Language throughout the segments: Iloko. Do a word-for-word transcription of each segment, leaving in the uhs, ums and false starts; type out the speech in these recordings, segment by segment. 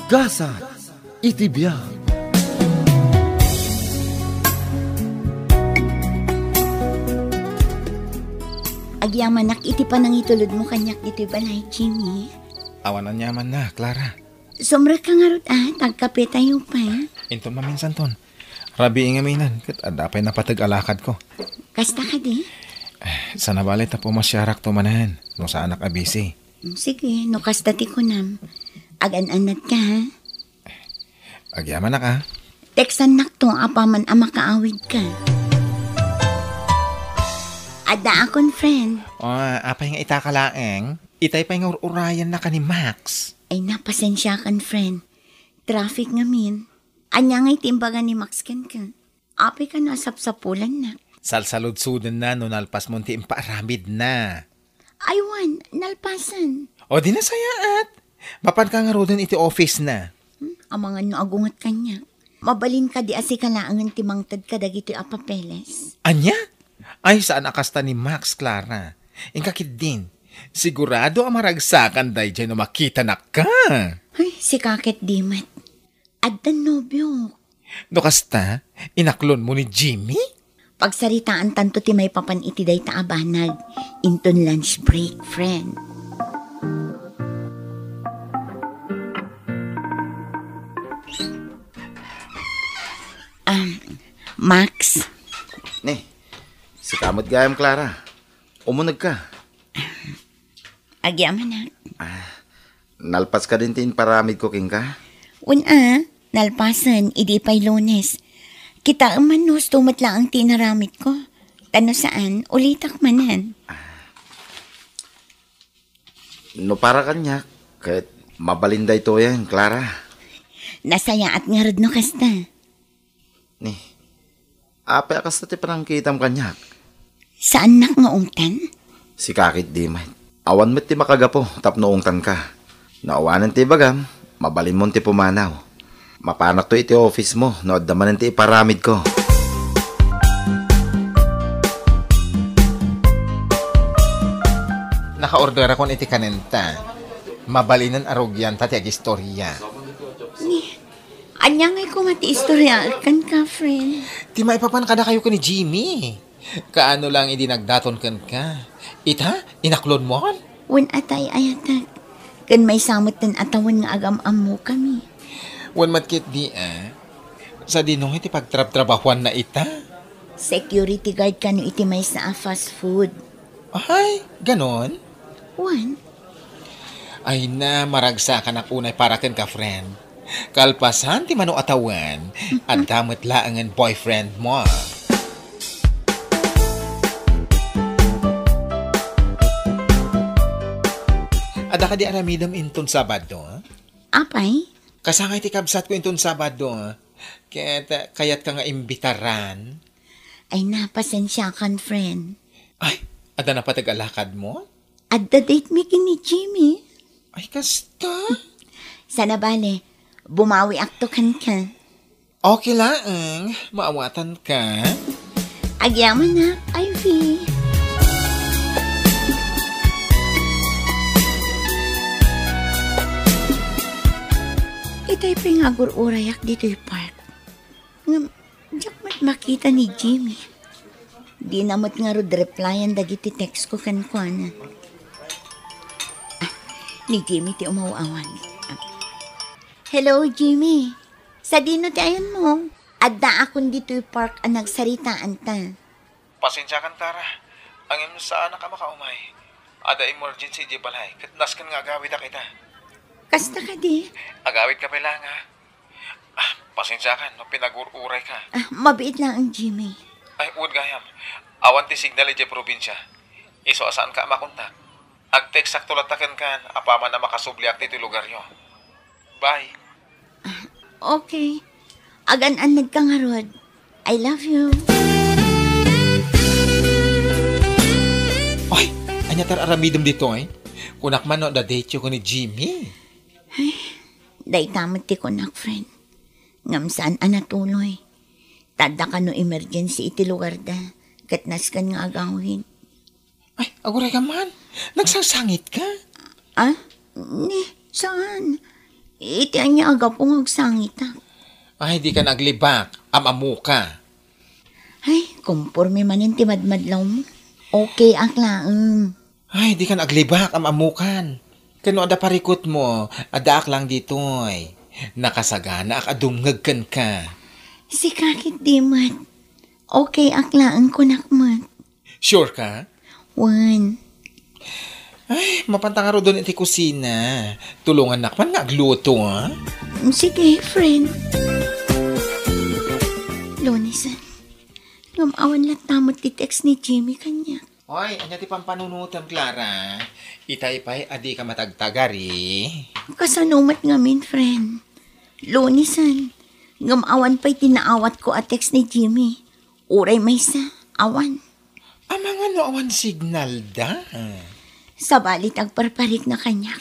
Gasat iti biag. Agyamanak iti panangitulodmo kaniak ditoy balay, Jimmy. Awan aniamanna, Clara. Sumrekka ngarud, a, ta agkapetayo pay. Inton maminsanton. Rabii ngamin, ket adda pay napateg a lakadko. Kasta kadi? Eh, sana bale ta pumasiarakto manen, no saanak a busy. Mm, sige, no kasta ti kunam. Agan-annadka, ha? Agyamanak, a. Textannakto apaman a makaawidka. Adda akon friend. O, apay nga itaka laeng? Itay pay nga ur-urayanna ka ni Max. Ay, na, pasensiakan, friend. Traffic ngamin. Ania ngay ti imbaga ni Max kenka? Apay kano a sapsapulannak? Salsaludsodenna no nalpasmon ti impaaramidna. Ay, wen, nalpasen. O, di nasayaat. Mapanka ngaruden iti office na. Hmm, amangan no agunget kaniak. Mabalin kadi a sika laengen ti mangted kadagitoy a papeles? Ania? Ay, saan a kasta ni Max, Clara. Inka ketdin. Sigurado a maragsakan daydiay no makitanak ka. Ay, sika ket di met. Addan nobiok. No kasta, inaklonmo ni Jimmy? Pagsaritaantanto ti maipapan iti dayta a banag inton lunch break, friend. Um, Max. Ni, sika met gayam, Clara. Umunegka. Agyamanak. Ah, nalpas kadin ti imparamidko kenka? Wen a, nalpasen idi pay Lunes. Kitaem man no husto met laeng ti inaramidko. Ta no saan, ulitak manen. No para kaniak, ket mabalin daytoyen, Clara. Nasayaat ngarud no kasta. Ni, apay a kasta ti panangkitam kaniak? Saannak nga ungtan? Sika ket di met. Awan met ti makagapu tapno ungtanka. No awanen ti ibagam, mabalinmon ti pumanaw. Mapanakto iti office mo no adda manen ti iparamidko. Nakaorderakon iti kanenta. Mabalinen a rugianta ti agistoria. Ni, ania ngay koma ti istoriaek kenka, friend? Ti maipapan kadakayo ken ni Jimmy. Kaano lang idi nagdaton kenka. Ita, inaklonmon? Wen a tay-ayatek. Ken maysa met ti a tawen nga agam-ammokami. Wen met ketdi, a. Sadino iti pagtrabtrabahuanna ita? Security guard kano iti maysa a fast food. Ay, ganon? Wen. Ay na, maragsakanak unay para kenka, friend. Kalpasan ti mano a tawen, adda met laengen boyfriend mo. Adda kadi aramidem inton Sabado? Apay? Kasangay ti kabsatko inton Sabado. Ket, ah, kayatka nga imbitaran? Ay na, pasensiakan, friend. Ay, adda napateg a lakadmo? Adda date mi ken ni Jimmy. Ay, kasta? Sana bale, bumawiakto kenka. Okay laeng, maawatanka. Agyamanak, Ivy. Itay pay nga agur-urayak ditoy park. Ngem, diak met makita ni Jimmy. Dina met ngarud replyan dagiti text ko kenkuana. Ah, ni Jimmy ti umaw-awag. Ah. Hello, Jimmy. Sadino ti ayanmo? Addaakon ditoy park a nagsaritaanta. Pasensiakan, Clara. Ngem saanak a makaumay. Adda emergency idiay balay, ket nasken nga agawidak ita. Kasta kadi? Agawidka pay laeng, ha? Ah, pasensiakan no pinagur-urayka. Ah, mabiit laeng, Jimmy. Ay, wen gayam. Awan ti signal idiay probinsia. Isu a saanka a makontak. Agteksakto latta kenka apaman a makasubliak ditoy lugaryo. Bye. Ah, okay. Agan-annadka ngarud. I love you. Ay, ania ti ar-aramidem ditoy? Kunak man no adda date-yo ken ni Jimmy. Ay, dayta met ti kunak, friend. Ngem saan a natuloy. Ta adda kano emergency iti lugarda, ket nasken nga agawid. Ay, aguray ka man. Nagsangsangit ka? Ah? Ni, saan? Iti ania a gapu nga agsangitak? Ay, dika aglibak. Am-ammoka. Ay, komporme manen ti madmadlawmo. Okay ak laeng. Ay, dika aglibak. Am-ammokan. Ken no adda parikutmo, addaak lang ditoy. Nakasaganaak a dumngeg kenka. Sika ketdi met. Okay ak laeng, kunak met. Sure ka? Wen. Ay, mapanta ngaruden iti kusina. Tulongannak man nga agluto, ha? Mm, sige, friend. Lunesen, ngem awan latta met ti text ni Jimmy kaniak. Oy, ania ti pampanunotem, Clara? Itay pay a dika matagtagari. Kasano met ngamin, friend? Lunesen, ngem awan pay ti naawatko a text ni Jimmy. Uray maysa, awan. Amangan no awan signalda? Sabali ti agparparikna kaniak.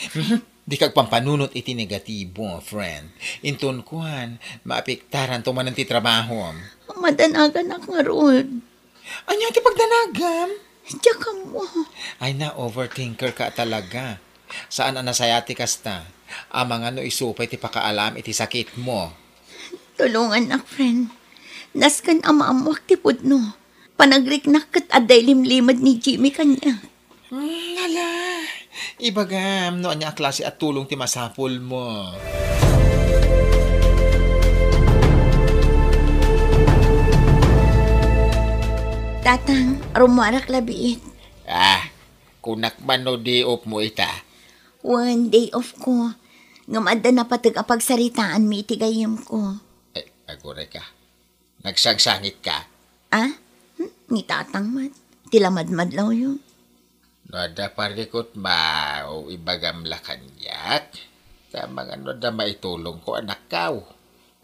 Dika agpampanunot iti negatibo, friend. Inton kuan, maapektaranto manen ti trabahom. Madanaganak ngarud. Ania ti pagdanagam? Diak ammo. Ay, na-overthinker ka talaga. Saan a nasayaat ti kasta. Amangan no isu pay ti pakaalam iti sakitmo. Tulongannak, friend. Nasken a maammoak ti pudno. Panagriknak ket adda ilimlimed ni Jimmy kaniak. Hmm, hala. Ibagam no ania a klase a tulong ti masapulmo. Tatang, rummuarak la biit. Ah, kunak man no day off mo ita? Wen, day off ko. Ngem adda napateg a pagsaritaanmi iti gayyemko. Ay, aguray ka. Nagsangsangit ka? Ah? Hmm? Ni Tatang met. Ti la madmadlawyo. No adda parikutmo, ibagam la kaniak. Ta amangan no adda maitulongko, anakkaw.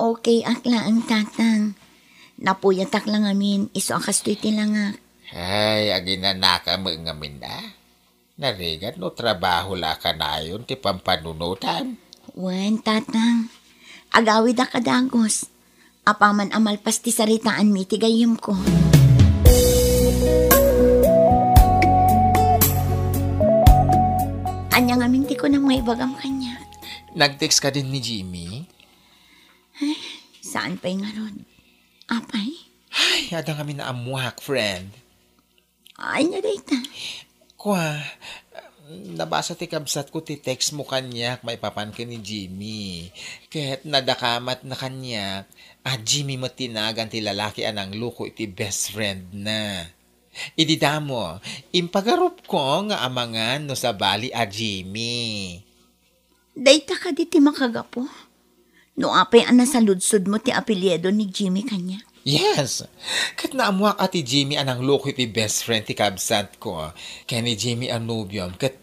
Okay ak laeng, Tatang. Napuyatak la ngamin, isu a kastoy ti langak. Ay, aginanaka met ngamin, a? Narigat no trabaho la a kanayon ti pampanunotam. Wen, Tatang. Agawidak a dagus. Apaman a malpas ti saritaanmi iti gayyemko. Ania ngamin ti kunam nga ibagam kaniak? Nag-text kadin ni Jimmy? Ay, saan pay ngarud? Apay? Ay, adda ngamin naammoak, friend. Ania dayta? Kua, nabasa ti kabsatko ti text mo kaniak maipapan ken ni Jimmy. Ket nadakamatna kaniak a Jimmy met ti nagan ti lalaki a nangloko iti best friend na. Idi damo, impagarupko nga amangan no sabali a Jimmy. Dayta kadi ti makagapu? No apay a nasaludsodmo ti apelyido ni Jimmy kaniak? Yes! Ket naammoak a ti Jimmy a nangloko iti best friend ti kabsatko ken ni Jimmy a nobiom ket,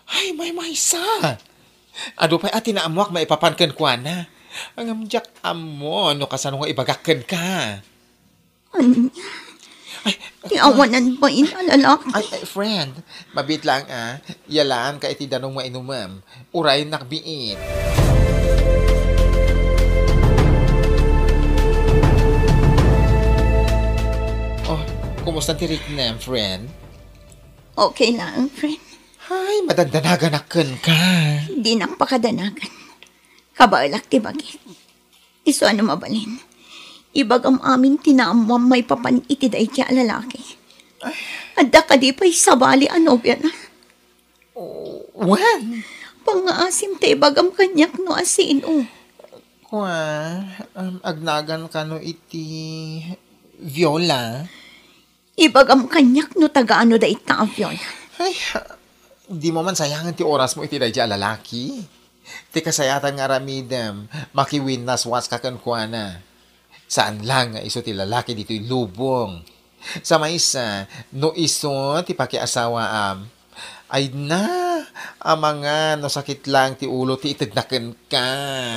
ay, maymaysa! Adu pay a ti naammoak maipapan kenkuana. Ngem diak ammo no kasano nga ibagak kenka. Ania? Ay, ti awanan pay a lalaki. Ay, ay, friend, mabiit lang, a. Yalaan ka iti danum nga inumem. Uray nakbiit. Oh, kumusta ti riknem, friend? Okay lang, friend. Ay, madandanaganak kenka. Dinak pakadanagan. Kabaelak ti bagik. Isu a no mabalin, ibagam amin ti naammoam maipapan iti daydiay a lalaki. Adda kadi pay sabali a nobiana? Oh, wen? Pangngaasim ta ibagam kaniak no asino. Kua, um, agnagan kano iti Viola? Ibagam kaniak no taga-ano dayta a Viola. Ay, dimo man sayangen ti orasmo iti daydiay a lalaki. Ti kasayaatan nga aramidem, makiwinnaswas ka kenkuana. Saan lang nga isu ti lalaki ditoy lubong. Sa maysa, no isu ti pakiasawaam, ay na, amangan no sakit lang ti ulo ti itedna kenka.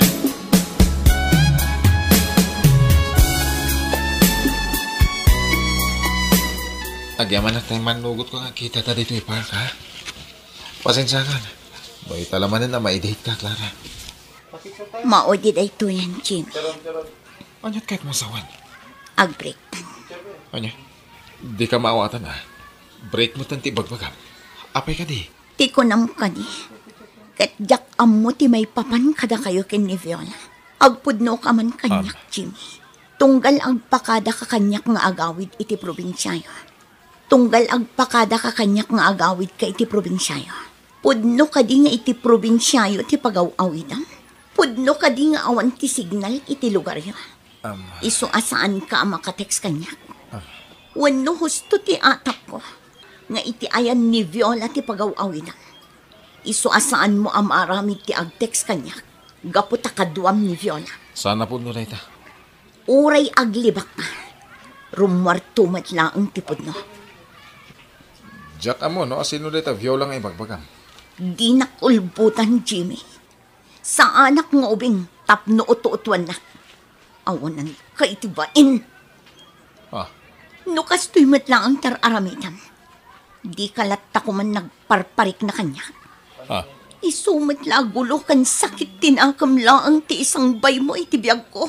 Agyamanak tay mannugotko nga kitata ditoy park, ha? Pasensiakan. Mayta la manen a ma-date ka, Clara. Mao di daytoyen, Jimmy. Ania ti kayatmo a sawen? Agbreaktan. Ania? Dika maawatan, a. Break metten ti ibagbagam. Apay kadi? Ti kunam kadi, Ket diak ammo ti maipapan kadakayo ken ni Viola. Agpudnoka man kaniak, Am. Jimmy. Tunggal agpakadaka kaniak nga agawid iti probinsiayo. Tunggal agpakadaka kaniak nga agawidka iti probinsiayo. Pudno kadi nga iti probinsiayo ti pagaw-awidam? Pudno kadi nga awan ti signal iti lugaryo? Am. Isu a saanka a makatext kaniak. Ah. Wenno husto ti atapko nga iti ayan ni Viola ti pagaw-awidam? Isu a saanmo a maaramid ti agtext kaniak gapu ta kaduam ni Viola. Saan a pudno dayta? Uray aglibakka, rummuarto met laeng ti pudno. Diak ammo no asino dayta Viola nga ibagbagam. Dinak ulbotan, Jimmy. Saanak nga ubing tapno uto-utuannak. Awananka iti bain. Ah. No kastoy met laeng ti ar-aramidem, dika latta koman nagparparikna kaniak. Ah. Isu met la a gulo ken sakit ti nakem laeng ti isangbaymo iti biagko.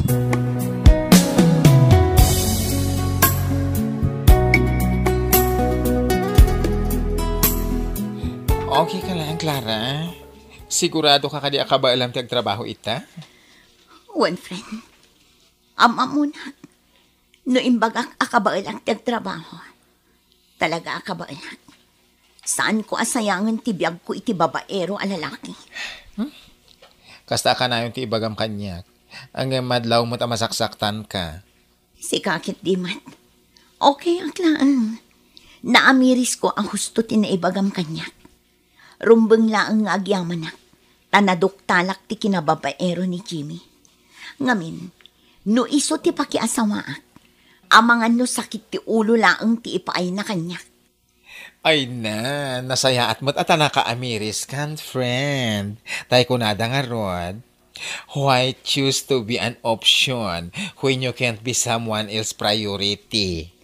Okay ka lang, Clara? Sigurado ka kadi a kabaelam ti agtrabaho ita? Wen, friend. Am-ammonak, no imbagak a kabaelak ti agtrabaho, talaga a kabaelak. Saanko a sayangen ti biagko iti babaero a lalaki. Hmm? Kasta a kanayon ti ibagam kaniak. Ngem madlaw met a masaksaktanka. Sika ket di met. Okay ak laeng. Naamirisko a husto ti naibagam kaniak. Rumbeng laeng nga agyamanak, ta naduktalak ti kinababaero ni Jimmy. Ngamin, no isu ti pakiasawaak, amangan no sakit ti ulo laeng ti ipaayna kaniak. Ay na, nasayaat met a ta nakaamiris kan, friend. Tay kunada ngarud, why choose to be an option when you can't be someone else's priority?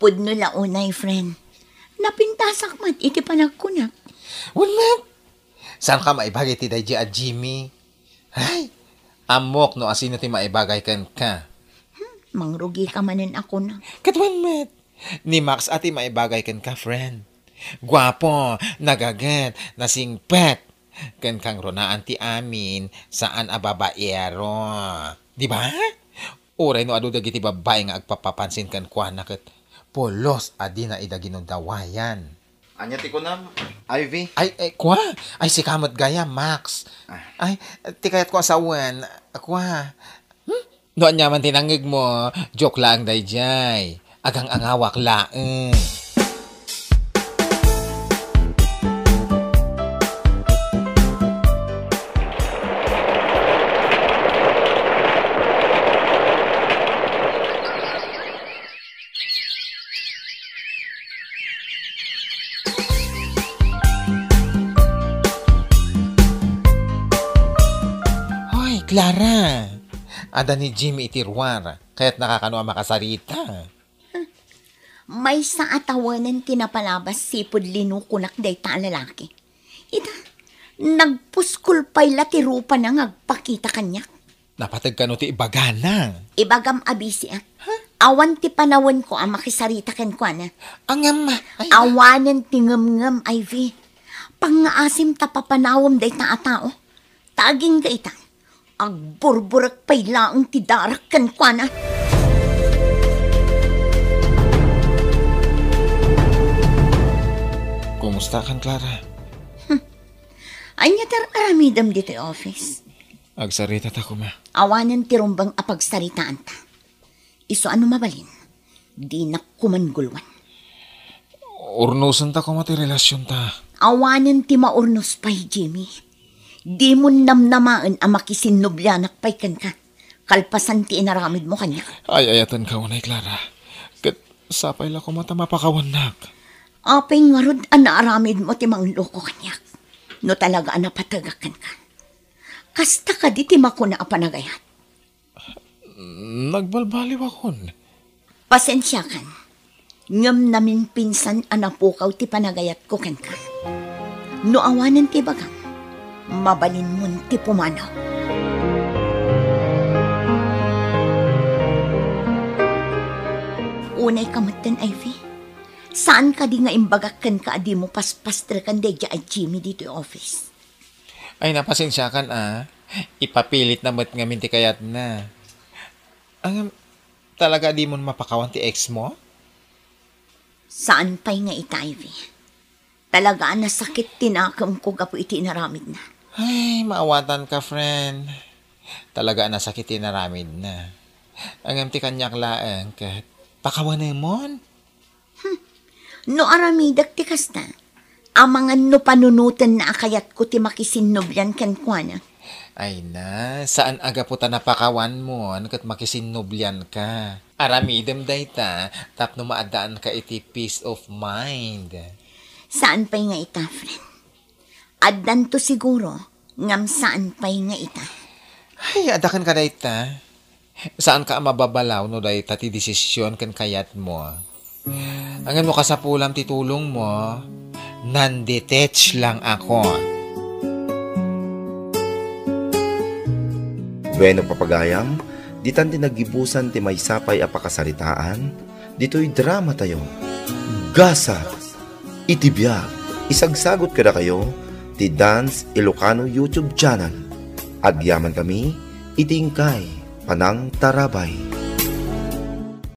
Pudno la unay, friend. Napintasak met iti panagkunak. Wen met, saanka maibagay ti daydi a Jimmy? Ay, ammok no asino ti maibagay kenka. Hmm, mangrugika manen a kunak. Ket wen met, ni Max a ti maibagay kenka, friend. Guapo, nagaget, nasingpet. Ken kangrunaan ti amin, saan a babaero. Di ba? Uray no adu dagiti babbai nga agpapapansin kenkuana ket pulos a dina ida ginudawayan. Ania ti kunam, Ivy? Ay, ay, kua? Ay, sika met gayam, Max. Ah. Ay, ti kayatko a sawen, kua? Hmm? No ania man ti nangngegmo, joke laeng daydiay. Agang-angawak laeng. Hoy, Clara! Adda ni Jimmy iti ruar, kayatnaka kano a makasarita? Maysa a tawanen ti napalabas sipud linukonak dayta a lalaki. Ita, nagpuskol pay la ti rupana nga agpakita kaniak. Napateg kano ti ibagana? Ibagam a bisiak. Ha? Awan ti panawenko a makisarita kenkuana. Ngem, ay, awanen ti ngemngem, Ivy. Pangngaasim ta papanawem dayta a tao. Ta agingga ita, agburburek pay laeng ti darak kenkuana. Kumusta kan, Clara? Hmm. Ania ti ar-aramidem ditoy office? Agsarita ta koma. Awanen ti rumbeng a pagsaritaanta. Isu a no mabalin, dinak koman guluan. Urnosenta koma ti relasionta. Awanen ti maurnos pay, Jimmy. Dimon namnamaen a makisinnobianak pay kenka, kalpasan ti inaramidmo kaniak. Ay-ayatenka unay, Clara. Ket sapay la koma ta mapakawannak. Apay ngarud a naaramidmo ti mangloko kaniak? No talaga a napategak kenka. Kasta kadi ti makuna a panagayat? Nagbalbaliwakon. Pasensiakan, ngem namimpinsan a napukaw ti panagayatko kenka. No awanen ti ibagam, mabalinmon ti pumanaw. Unay ka metten, Ivy. Saan kadi nga imbagak kenka a dimo paspastreken daydiay a Jimmy ditoy office? Ay, napasensiakan, ah. Ipapilit na met ngamin ti kayatna. Ang, talaga di mo mapakawan ti ex mo? Saan pay nga ita, Ivy. Talaga a nasakit ti nakemko gapu iti inaramidna. Ay, maawatan ka, friend. Talaga a nasakit ti inaramidna. Ngem ti kaniak laeng ket pakawanemon. No aramidek ti kasta, amangan no panunotenna a kayatko ti makisinnublian kenkuana. Ay na, saan a gapu ta napakawanmon ket makisinnublianka. Aramidem dayta tapno maaddaanka iti peace of mind. Saan pay nga ita, friend. Addanto siguro, ngem saan pay nga ita. Ay, adda kenka dayta. Saanka a mababalaw no dayta ti desisyon ken kayatmo. Ngem no kasapulam ti tulongmo, nanditech lang ako. Bueno, papagayam, ditan ti naggibusan ti maysa pay a pakasaritaan ditoy dramatayo. Gasat iti biag, isagsagot kadakayo ti Dance Ilocano YouTube channel. Agyaman kami iti inkay panangtarabay.